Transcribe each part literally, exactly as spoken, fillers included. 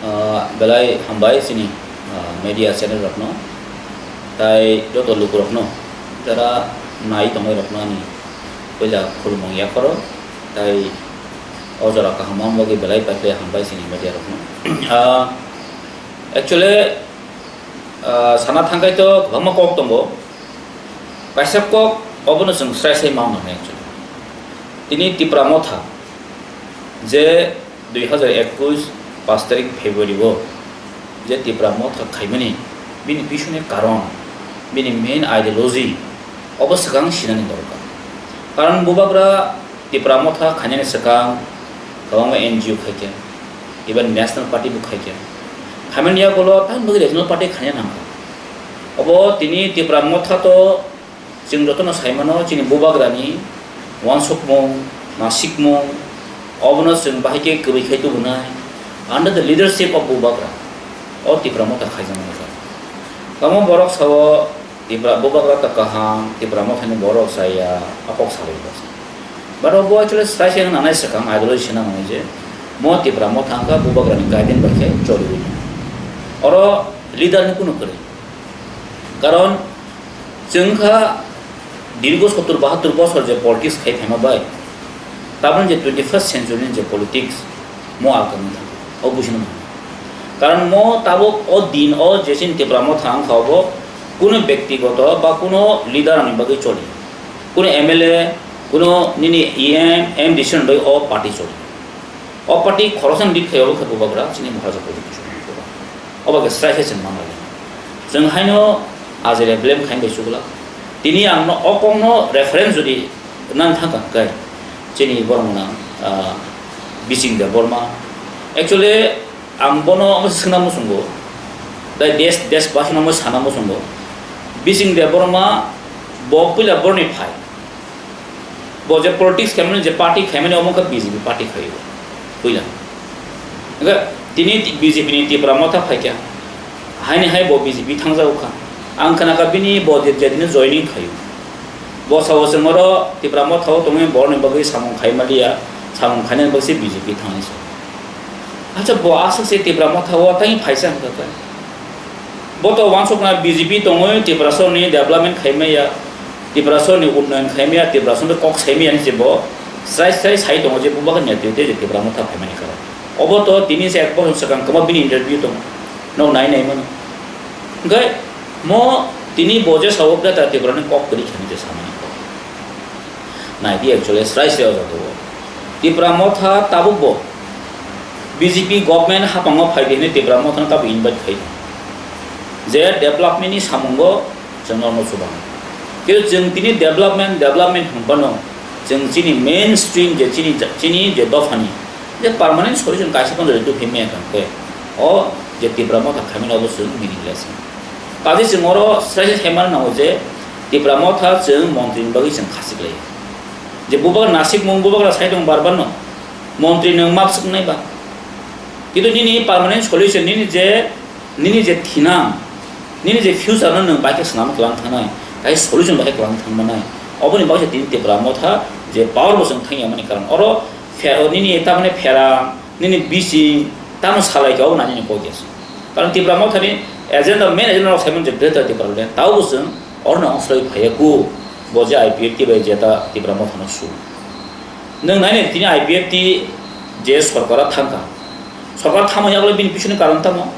Ah, belai hambai chini, ah, media channel rokno, tai joto lukurokno, jara nai tongnai rokno ani puila khulumung yapharo, tai o jora kaham wng bagwi belai pai khe hambai chini media rokno. Ah, actually, ah, sana thangkhai to kwbangma kok tongo, kaisa kok obono chwng srai srai ma wngnai actually. Tini Tipra Motha je dui hazar ekush paanch tarik February o je Tipra Motha khaimani, bini pisuni karon, bini main ideology obo swkang sinani dorkar. Karon bubagra Tipra Motha khainani swkang kwbangma N G O khaikha, even National Party bo khaikha. Khaimani yagulo tamni bagwi Regional Party khaina nangkha. Obo tini Tipra Motha to chwng jotono saimano chini bubagrani uansukmung, nasikmung, obono chwng bahai khe kwrwi khai tubunai. Under the leadership of bubagra, o Tipra Motha khaijakmani jora. Tamo borok sao Tipra bubagra ta kaham, Tipra Mothani borok chaya, a kok salai bwsa. But obo actually srai se wngna nai swkang, ideology se nang nai je, mo Tipra Motha wngkha bubagrani guideline bai khe choliwi. Oro leader ni kunu kwrwi. Karon chwng kha dirgo sottur bahattur bosor je politics khai phaima bai, tabuk je twenty first century ni je politics mo alkang wngkha, o buji nang. Karon mo tabuk o din o je chini Tipra Motha wngkha obo kuno bektigoto ba kuno leader ni bagwi choli. Kuno M L A, kuno nini E M, M D C ni bagwi o party choli. O party khoroksa ni lead khai obo khe bubagra chini Maharaja Pradyut Kishore Mishra. Obo khe srai khe chwng manlai. Chwng haino ajere blame khai bai chukla. Tini ang no o kok no reference jodi nang thang kha kai chini borok nang, ah, Bising Debbarma. Actually ang bono swngna muchungo. Dai des, des basino mo sana muchungo. Bising Debbarma bo puila borni phai. Bo je politics khaimani, je party khaimani, omo wngkha B J P party khaio. Puila. Hingkhe tini B J P ni Tipra Motha phaikha. Haini hai bo B J P thangjago kha. Ang khna kha bini bo je, jedino joining khaio. Bo sao chwng oro Tipra Motha o tongwi borni bagwi samung khaima liya, samung khainani bagwi se B J P thangnai se. Acha bo aswk se Tipra Motha o tai phaisa hwnkha kha. Bo to uansukna B J P tongwi Tiprasani development khaimaya, Tiprasani unnayan khaimaya, Tiprasani kok saimaya hinwi se bo srai srai sai tongo je bubagra ni netrite je Tipra Motha phaimani karon. Obo to tini se ek bochor swkang kwma bini interview tongo. Nok nai nai mano. Hwnkhe mo tini bo je sao Greater Tiprani kok kwrwi khainwi je samani kok. Naidi actually srai srai o jaga o. Tipra Motha tabuk bo B J P government haphango phaidi hinwi Tipra Motha no tabuk invite khai. Je development ni samungo chwng norno chubang. Khe chwng tini development, development hwnphano chwng chini mainstream je chini, chini je dophani je permanent solution kaisa phano ready khe maya kang khe o je Tipra Motha khaimani obo chwng meaningless. Kaje chwng oro srai srai saimano nango je Tipra Motha chwng montri ni bagwi chwng khachik lai. Je bubagra nasikmung bubagra sai tong bar bar no montri nwng map swk nai ba. Kintu nini permanent solution nini je, nini je thinang, nini je future no nwng bai khe swnam kwlang thangnai, tai solution bai khe kwlang thangmanai. Oboni bagwi se tini Tipra Motha je power bo chwng thangya mani karon oro phe-, nini tamni pherang, nini bising, tamo salai khe obo nani ni kok ya se. Karon Tipra Motha ni agenda, main agenda rok saimano je Greater Tipraland, tabo bo chwng oro no ongsoroi phaiya ku, bo je I P F T bai jeta Tipra Motha no su. Nwng nainai tini I P F T je sorkar o thangkha. Sorkar thangma yagulo bini pisuni karon tamo?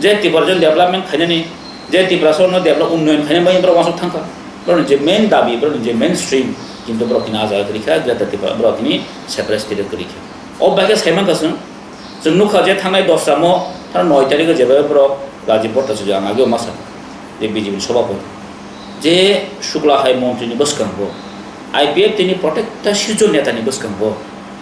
Je Tiprasa development khainani, je Tiprasa no develop unnoyon khainani bagwi borok uansuk thangkha. Borokni je main dabi, borokni je main stream, kintu borok tini ah jaga kwrwi kha, Greater Tipra, borok tini separate state kwrwi kha. O bai khe sai mankha chwng, chwng nukha je thangnai dosra mo, thangnai noi tarikh o jebai borok Rajiv Bhattacharya ang ageo ma sakha, je B J P ni sobhapati. Je Shukla hai montri ni bwskango, I P F T ni protekta sijjo neta ni bwskango,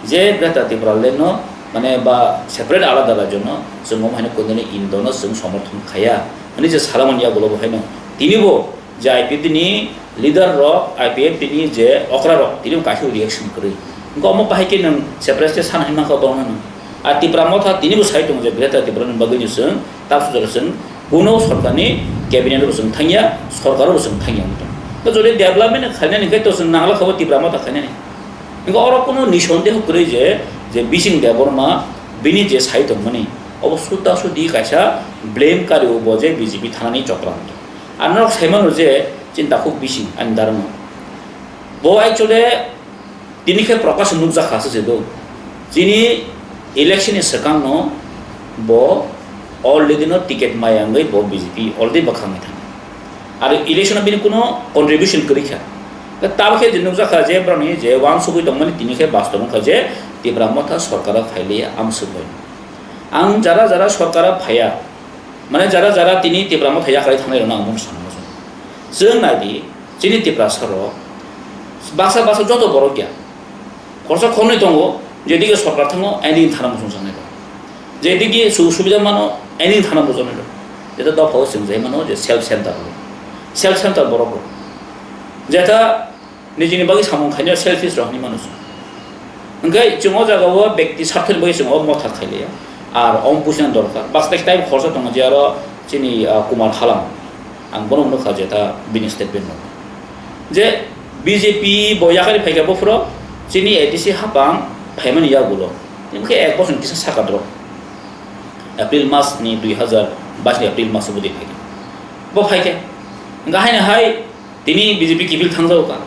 je Greater Tipraland no, mane, ba separate alada rajyo no chwng omo haino koinani Indo no chwng somorthon khaya hwnwi je salamani yagulo bo haino tini bo je I P F T ni leader rok, I P F T ni je okra rok tini bo kaisa reaction kwrwi. Wngkha omo bahai khe nwng separate state sana hinwi mankha bono nwng. A Tipra Motha tini bo sai tongo je Greater Tipraland ni bagwi no chwng tabuk jora chwng kuno sorkarni cabinet bo chwng thangya, sorkar bo chwng thangya wng tong. To jodi development khainani khe to chwng nangla khabo Tipra Motha khainani. Wngkha oro kuno nisondeho kwrwi je, je Bising Debbarma bini je sai tongmani, Obo suda sudi kaisa blame kari o bo je B J P thanani chokranto. Ar norok sai mano je chini takhuk bising ani darmo. Bo actually tini khe Prakash nukjak kha se do. Chini election ni swkang no bo already no ticket maya wngwi bo B J P already bwkhangwi thang. Ar election o bini kuno contribution kwrwi kha. Tabuk khe je nukjak kha je borokni je uansugwi tongmani tini khe bastob wngkha je Tipra Motha sorkar o phailiya amsugwi. Ang jara jara sorkar o phaiya, mane jara jara tini Tipra Motha yakarwi thangnai rokno ang mung sana muchung. Chwng nai di, chini Tiprasa rok baksa baksa joto borok ya. Khorsa khornwi tongo, jedike sorkar thango, aini thana muchung sangnai rok. Jedike sujog subida mano, aini thana muchung sangnai rok. Jeta dopha o chwng jai mano je self center rok. Self center borok rok. Jeta nijini bagwi samung khainai selfish rok hinwi mano chwng. Hwnkhe chwng o jaga o bekti sarthoni bagwi chwng o motha khailiya. Ar om puisani dorkar. Bas tek time khorsa tongo je aro chini, ah, Kumar Halam. Ang bono nukha je ta bini statement no. Je B J P bo yakarwi phaikha buphuru chini A D C hapang phaimani yagulo. Tini khe ek bosor kisa saka drop. April mas ni dui hazar bais ni April mas o budi phaikha. Bo phaikha. Hwnkhe haino hai Tini B J P kiphil thangjago ka.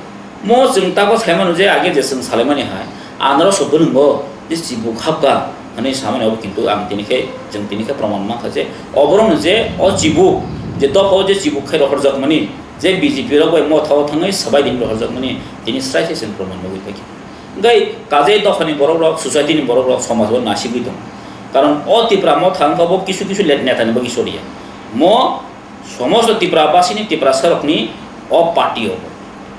Mo chwng tago saimano je age je chwng salaimani hai, anoro so bwrwngo je chibuk hapka hwnwi samani obo kintu ang tini khe, chwng tini khe proman mankha je oborokno je o chibuk, je dopha o je chibuk khai rohorjakmani, je B J P rok bai motha o thangwi swbai dini rohorjakmani tini srai se chwng proman nugwi phaikha. Hwnkhe kajai dophani borok rok, society ni borok rok, somaj o nasigwi tongo. Karon o Tipra motha wngkha bo kisu kisu let neta ni bagwi soriya. Mo Somosto Tipra basini Tiprasarokni o party obo.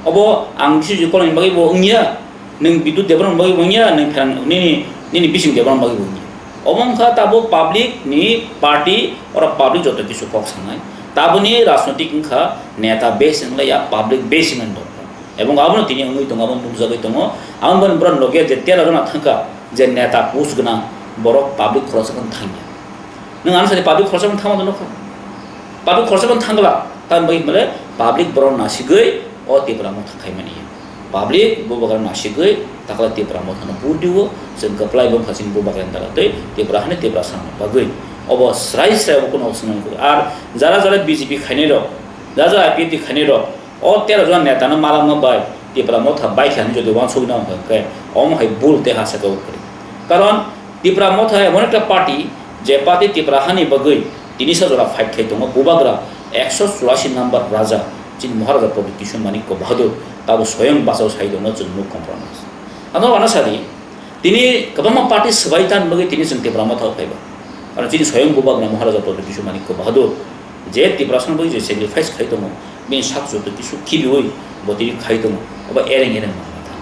Obo ang bisi koloni bagwi bo wngya, nwng Bidut Debbarma bagwi bo wngya, nwng pherang nini, nini bising Debbarma bagwi bo wngya. Obo wngkha tabuk public ni party, oro public joto kisu kok sanai. Tabuni rajnotik wngkha neta base wnglaia, public base wngmani dorkar. Ebong abono tini wngwi tongo, abono nukjagwi tongo. Aboni borok loge je tera jona thangkha, je neta post gwnang borok public khoroksa phano thangya. Nwng ano sadi public khoroksa phano thangma nukha. Public khoroksa phano thangla, tamni bagwi hwnmale public borok nasigwi o Tipra motha khaimani. Public bubagra nasigwi takla Tipra mothano vote diwo, chwng kwplai bwkha chini bubagrani dala tei Tipra hani Tipra samani bagwi. Obo srai srai obo kuno swnamkuk. Ar jara jara B J P khainai rok, jara jara I P F T khainai rok, o tera jona neta no malama bai Tipra motha bai khe hinwi jodi uansukna hwnkhe omo hai bul tei ha saka o kwrwi. Karon Tipra motha emon ekta party, je party Tipra hani bagwi tini sa jora fight khai tongo, bubagra ekso churasi number raja chini Maharaja Pradyut Kishore Manikya Bahadur tabo soyang bachao sai tongo chwng nuk compromise. Ano ano sadi, Tini kwbangma party swbai tan bagwi tini chwng Tipra motha o phaiba. Karon chini soyang bubagra Maharaja Pradyut Kishore Manikya Bahadur je Tiprasano bagwi je sacrifice khai tongo, bini sak joto kisu khibiwi bo tini khai tongo, obo ereng ereng manna thang.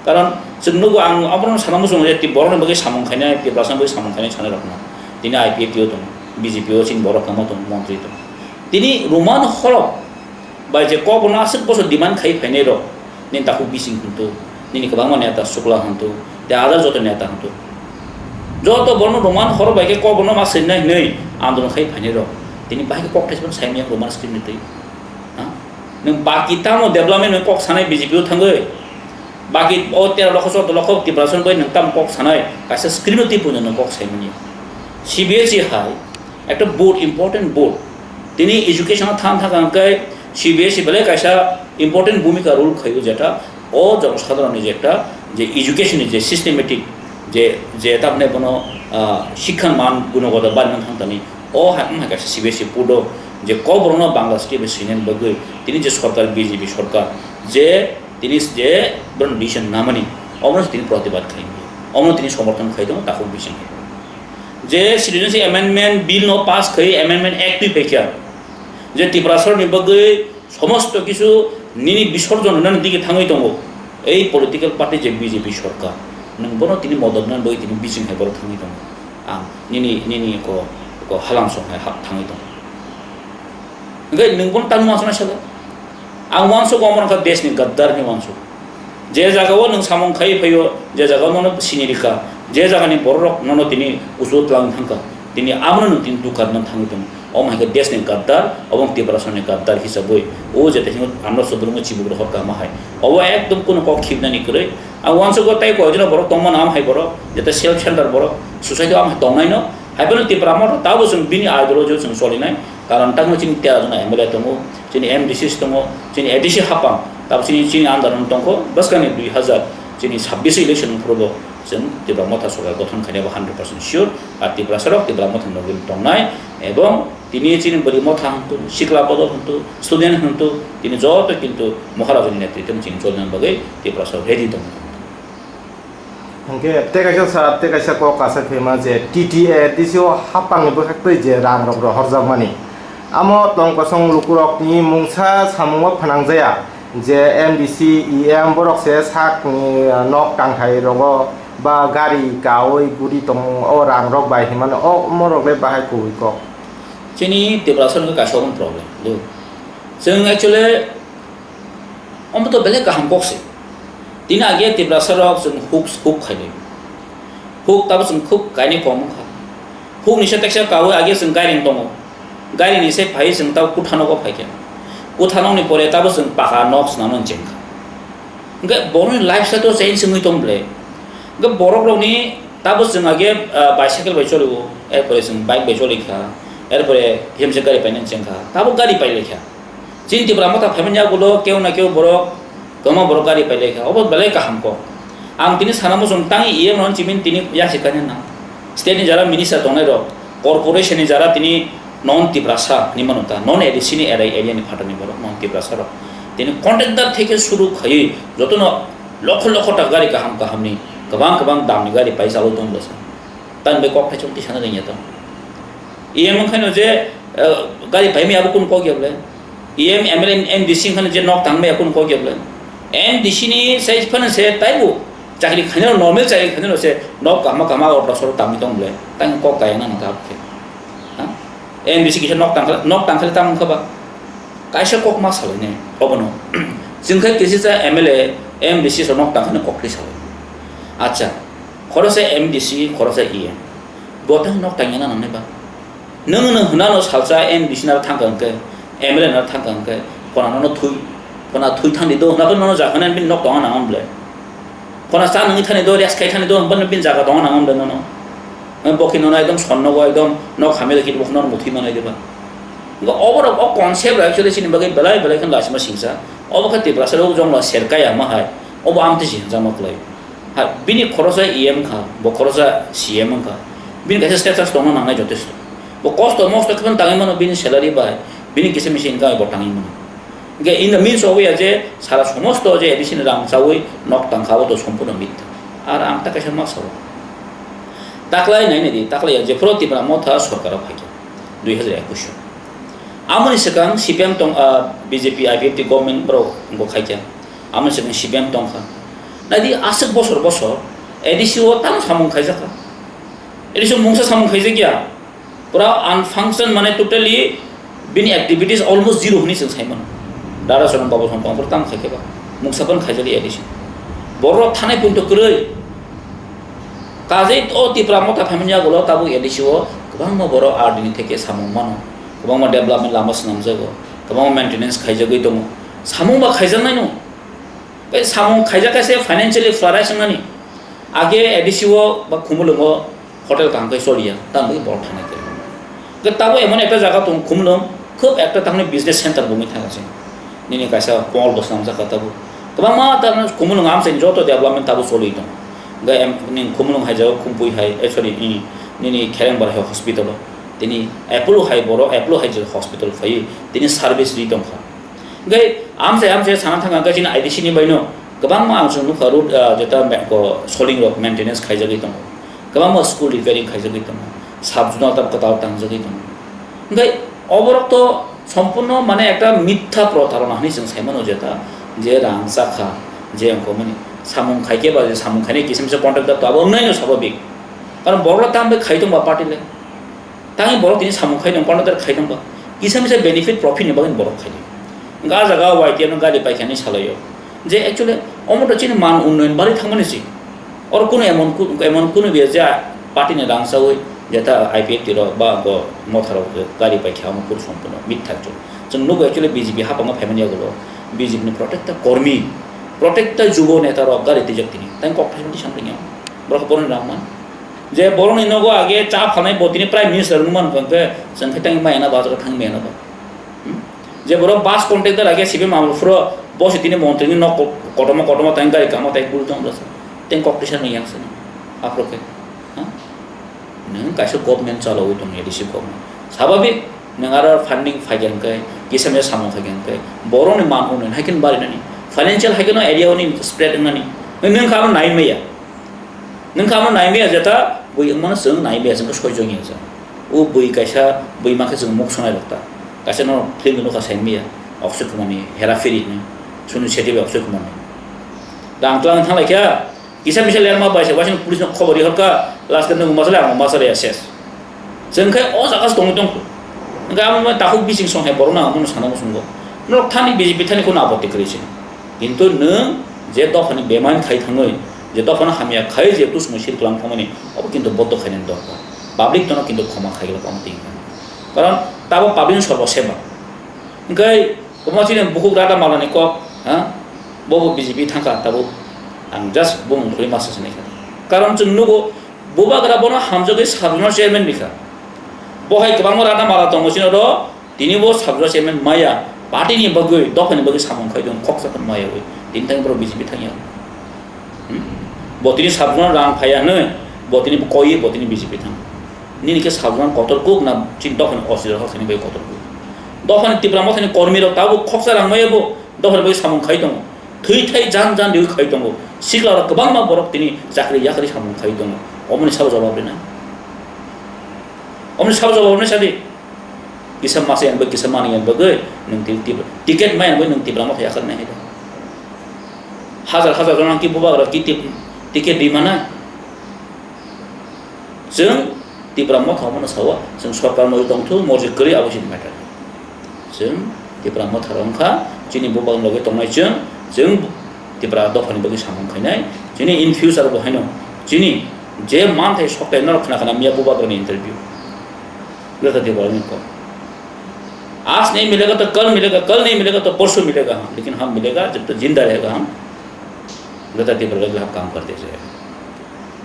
Karon chwng nugo ang obono sana muchungo je ti-, borokni bagwi samung khainai, Tiprasano bagwi samung khainai sanai rokno. Tini I P F T o tongo, B J P o chini borok kwma tongo, montri tongo. Tini Roman horok bai je kokbono aswk bosor demand khai phainai rok, nini takhuk bising hwntu, nini kwbangma neta Sukla hwntu, tei other joto neta hwntu. Joto bono Roman horo bai khe kokbono ma swinai hwnwi andolon khai phainai rok. Tini bahai khe kok thaisano saimanya Roman script ni twi. Ha? Nwng baki tamo development ni kok sanai B J P o thangwi. Baki o tero lokho choudo lokho Tiprasano bai nwng tamo kok sanai, kaisa script no twi puino nwng kok saimanya. C B S E hai, Ekta board, important board. Tini education o thang thang hwnkhe C B S E belai kaisa important bhumika role khaio, jeta o jonosadharon ni je ekta je education ni je systematic je, je tamne bono, ah, shikha man gunogoto bari man thang tani o hai, hai kaisa C B S E board o je kokborok no Bangla script bai swinani bagwi tini je sorkar B J P sorkar je tini je borok decision namani omono tini protibad khlai omono tini somorthon khai tongo takhuk bising. Je Citizenship Amendment Bill no pass khai, Amendment Act twi phaikha, je Tiprasarokni bagwi somosto kisu nini bisorjon rwnani digi thangwi tongo, ei political party je B J P sorkar, nwng bono tini modot rwnani bagwi tini bising hai borok thangwi tongo. Ang nini, nini ko, ko halam song hai hap thangwi tongo. Hwnkhe nwng bono tangma songna sala. Ang uansuk omo wngkha desh ni gaddar ni uansuk. Je jaga o nwng samung khai phaio, je jaga o nono sini rikha, je jaga ni borok rok nono tini usul tlang thangkha, tini abono nwng tini dukar nang thangwi tongo. Omo hai khe desh ni gaddar, obo wng Tiprasa ni gaddar hisabwi. O je tei ano sobrwngwi chibuk rohor kama hai. Obo ekdom kuno kok khibnani kwrwi. Ang uansuk o tei koi jona borok tongmano am hai borok, jeta self center borok, society o am hai tongnai no, Haiphano Tipra Motha tabuk chwng bini ideology o chwng cholinai, karon tamo chini tera jona M L A tongo, chini M D Cs tongo, chini A D C hapang, tabuk chini, chini under o tongkho, bwskangni dui hazar chini sabbish election phuru bo chwng Tipra Motha sorkar gothon khainai bo hundred percent sure, ar Tiprasa rok Tipra Motha ni logi tongnai, ebong tini chini bwrwi motha hwntu, sikla bodol hwntu, student hwntu, tini joto kintu Maharaj ni netritwo chini cholna bagwi Tiprasa rok ready tongo. Hwnkhe tei kaisa sa, tei kaisa kok asai phaima je T T A D C o hapangni bwkhaktwi je rangrok rohorjakmani, amo tong kosong lukurokni mungsa samungo phnangjaya je M D C, E M borok se sakni nok tangthai rogo ba gari kaui guri tongo, o rangrok bai hinmano, o omorok le bahai kubui kok. Chini Tiprasa no kaisa omo problem do. Chwng actually omo to belai kaham kok se. Tini age Tiprasa rok chwng huk, huk khainai. Huk tabo chwng khub kainwi kom wngkha. Huk ni se teksa kaui age chwng gairing tongo. Gairing ni se phai chwng tabo kutha nogo phaikha. Kutha nokni pore tabo chwng paka nok swnamwi chengkha. Hwnkhe borokni lifestyle to change wngwi tong ble. Hwnkhe borok rokni tabo chwng age, ah, bicycle bai choli o, erpore chwng bike bai choli kha, erpore himse gari painani chengkha, tabo gari pailai kha. Chini Tipra Motha phaimani yagulo keu na keu borok, kwbangma borok gari pailai kha, obo belai kaham kok. Ang tini sana muchung tang E M rok chimini tini yaksi kainwi nang. State ni jara minister tongnai rok, corporation ni jara tini non Tiprasa hinwi mano ta, non A D C ni area, area ni phatar ni borok, non Tiprasa rok. Tini contractor theke suru khaiwi jotono lokho lokho ta gari kaham kaham ni, kwbang kwbang dam ni gari pai chalwi tong bwsa. Tang bai kok thaichung tisana ringya tong. E M wngkhaino je, eh, gari paimaya abo kunu kok ya bole? E M, M L A, M D C wngkhaino je nok tangmaya kunu kok ya bole? M D C ni sai phano se taibo chakri khainai rok, normal chakri khainai rok se nok kahma kahma o dosor tangwi tong bole? Tang kok kaya nang ta khe. Ha? M D C kisa nok tangkha, nok tangkha tang wngkha ba? Kaisa kok ma salai nai obono. Chwng khai kisa cha M L A, M D C so nok tangkha kok khe salai. Acha, khoroksa M D C, khoroksa E M. Bo tang nok tangya na nangnai ba? Nwng, nwng hwnano salsa M D C naro thangkha hwnkhe, M L A naro thangkha hwnkhe, phona nono thui, phona thui thangdi do, hwnakhe nono jakhana bini nok tonga nangam ble. Phona cha nangwi thani do, rest khai thani do, hwnba bini jaga tonga nangam ble nono. Hwnba bokhi nono ekdom sonno go, ekdom nok hamya khe bo nono muthwi manai diba. Hwnba oborok o concept rok actually chini bagwi belai belai khe lasima singsa. Obo khe Tiprasa rok jongla serkaya ma hai, obo amtwi sinjama kwlai. Ha, bini khoroksa E M kha, bo khoroksa C M wngkha. Bini kaisa status tongna nangnai jotesto. Bo kosto mosto khe tangwi mano bini salary bai, bini kisa misa income bo tangwi mano. Hingke in the means of ya je sara somosto je A D C ni rang chawi nok tangkha, bo to sompurno mitha. Ar ang ta kaisa ma sao. Taklai nai nai di, taklai ya jephuru Tipra Motha sorkar o phaikha, dui hazar ekush o. Amoni swkang C P M tong, ah, B J P I P F T government borok wngkha khaikha. Amoni swkang C P M tongkha. Naidi aswk bosor bosor A D C o tamo samung khaijakha. A D C o mungsa samung khaijakya. Pura unfunction mane totally bini activities almost zero hwnwi chwng sai mano. Dara Chorong Babu Sompong pura tamo khaikhe ba. Mungsa phano khaijak ya A D C. Borok thanai punto kwrwi. Kajei o Tipra Motha phaimani yagulo tabuk A D C o kwbangma borok R D ni theke samung mano. Kwbangma development lama swnamjago. Kwbangma maintenance khaijagwi tongo. Samung ba khaijaknaino. Tei samung khaijak khe se financially flourish wngnani. Age A D C o ba Khumulwngo hotel kaham khe choliya, tamoni borok thanai khe. Hwnkhe tabuk emon ekta jaga tongo Khumulwng, khub ekta tamoni business center bo wngwi thangkha se. Nini kaisa mall bo swnamjak kha tabuk. Kwbangma tamoni Khumulwng amchaini joto development tabuk choliwi tongo. Hwnkhe em, nini Khumulwng hai jaga Khumpui hai, eh, sorry, nini, nini Kherengbar hai hospital o. Tini Apollo hai borok, Apollo hai je hospital phaiwi tini service ri tongkha. Hingke amchai amchai sana thangkha hingke chini I D C ni baino kwbangma ang chwng nukha road, ah, jeta me-, ko soling rok maintenance khaijagwi tongo, kwbangma school repairing khaijagwi tongo, sub zonal tam kwtal tangjagwi tongo. Hingke oborok to sompurno mane ekta mitha protarona hinwi chwng saimano jeta je rang chakha je wngkha mani samung khaikhe ba je samung khainai kisa misa contractor to abo wngnaino sababik, karon borok tam bai khai tongba party le. Tangwi borok tini samung khai tong, contractor khai tong ba. Kisa misa benefit, profit ni bagwi borok khai tong. Hwnkhe ah jaga Y T F no gari paikha hinwi salaio. Je actually omo to chini man unnoyon barwi thangmani se. Oro kunu emon ku-, emon kunu biya je party ni rang chawi jeta I P F T rok ba bo Motha rok gari paikha omo puro sompurno mitha chwng. Chwng nugo actually B J P haphango phaimani yagulo B J P ni protector kormi, protector jubo neta rok gari twijak tini. Tang kok phaimani samtwngya. Borok boroni rang man. Je borokni nogo age cha phalnai bo tini Prime Minister wngmano hwnkhe chwng khe tangwi maya na ba, o jaga thangwi maya na ba. Hmm? Je borok bus contractor age C P M Amarpuro bo se tini montri ni nok ko-, kotorma kotorma tang gari kama tai bul tong jasa. Teng kok tisa ni yang sini. Aphuru khe. Ha? Nwng kaisa government chalawi tong A D C government. Sababik nwng aro funding phai khe hwnkhe, kisa misa samung phai khe hwnkhe, borokni man unnoi hai khe bari nani. Financial hai khe no area oni spread wngnani. Nwng kha abo nai maya. Nwng kha abo nai maya jeta bui wngmano chwng nai maya chwng khe soi jong ya chwng. O bui kaisa bui ma khe chwng muk sonai rok ta. Kaisa no film nukha sai maya. Akshay Kumar ni Hera Pheri ni. Sunu Shetty bai Akshay Kumar ni. Da ang twlang thang lai kha. Kisa misa lerma bai se waising police no khobor ri hor kha. Last ke nwng masale ang masale ya ses. Chwng khe o jaga se tongwi tong kho. Hwnkhe amo takhuk bising song hai borok no ang bono sana muchungo. Norok thani B J P thani kheno apotti kwrwi se. Kintu nwng je dophani bemani khai thangwi, je dophano hamya khai je tusmo sil kwlang thangmani, abo kintu boddho khainani dorkar. Public tono kintu khoma khai glak omo twi wngkha. Karon tabo public ni sorbo seba. Hwnkhe kwbangma chini bukhuk rada malani kok, ha? Bobo B J P thangkha tabuk. Ang just bumung khulwi masa sinai kha. Karon chwng nugo, Bubagra bono hamjagwi sub-zonal chairman rikha. Bo hai kwbangma rada mala tongo chini oro, tini bo sub-zonal chairman maya, party ni bagwi, dophani bagwi samung khai tong, khoksa phano maya wi. Tini thang borok B J P thangya. Hmm? Bo tini sub-zonal rang phaiya hwnwi, bo tini koi, bo tini B J P thang. Nini khe sub-zonal kotor kuk na chini dophani osida hor thani bagwi kotor kuk. Dophani Tipra Mothani kormi rok tabuk khoksa rang maya bo, dophani bagwi samung khai tongo. Thwi thai jan jan riwi khai tongo. Sikla rok kwbangma borok tini chakri yakri samung khai tongo. Omoni sabo jawab rina. Omoni sabo jawab rina sadi. Kisa masa yang bai kisa mani yang bagwi nung ti-, ti-, ticket ma yang bai nung Tipra Motha yakar nai hai. Hajar hajar jona ki bubagra ki tip-, ticket di mana. Chwng Tipra Motha omono sao, chwng sorkar morji tongthu, morji kwrwi abo chini matter. Chwng Tipra Motha rok wngkha, chini bubak loge tongnai chwng, chwng Tipra dophani bagwi samung khainai, chini in future bo haino, chini je manthai sokthai norok khna khna miya bubagrani interview. Jota Tipra ni kok. आज नहीं मिलेगा तो कल मिलेगा, कल नहीं मिलेगा तो परसों मिलेगा, हाँ, लेकिन हम मिलेगा जब तक जिंदा रहेगा हम। Jota Tipra lagi hab kaam karte jai.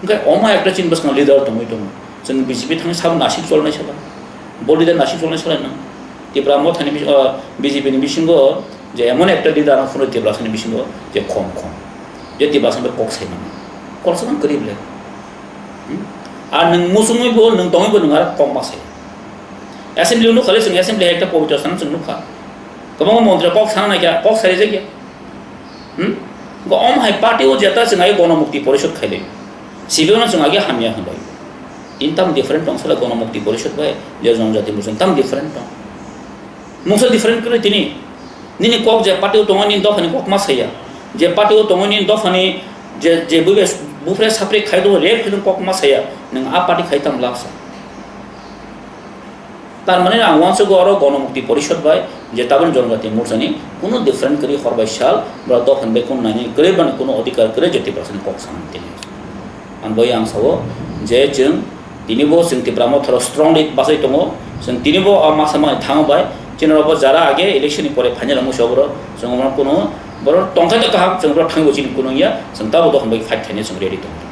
Hwnkhe omo ekta chini bwskango leader tongwi tongo. Chwng B J P thangwi sabo nasik cholnai sala. Bo leader nasik cholnai sala nang. Tipra Mothani bis-, o, B J P ni bisingo je emon ekta leader ang phunui Tiprasani bisingo je khom khom. Je Tiprasani bai kok sai mano. Kok sai mano kwrwi ble. Hmm? Ar nwng muchungwi bo, nwng tongwi bo nwng aro kok ma sai. Assembly nukha le chwng assembly hai ekta pobitro sana chwng nukha. Kwbangma montri kok sana naikha, kok sai jakya. Hmm? Go om hai party o jeta chwng age Gonomukti Porishod khailai. Civil no chwng age hamya hinlai. In tam different tong sala Gonomukti Porishod bai je Jonojati Morcha tam different tong. Mungsa different kwrwi tini. Nini kok je party o tongo nini dophani kok ma saya. Je party o tongo nini dophani je, je buibe bufre sapre khai do rep khai kok ma saya. Nang a party khai tam lapsa. Tar mane ang uansukgo oro Gonomukti Porishod bai je tabuk Jonojati Morchani kunu different kwrwi hor bai sal, borok dophani bai kunu nani kwrwi bani kunu odhikar kwrwi je Tiprasani kok sanani tini. Ang bai ang sao je chwng tini bo chwng Tipra Motharo strongly bachai tongo, chwng tini bo o masa mani thango bai, chini rok bo jara age election ni pore final wngwi se oborok chwng oborok kunu borok tongthai tongkha kaham chwng borok thangwi bo chini kunu wngya, chwng tabuk dophani bai fight khaina chwng ready tongo.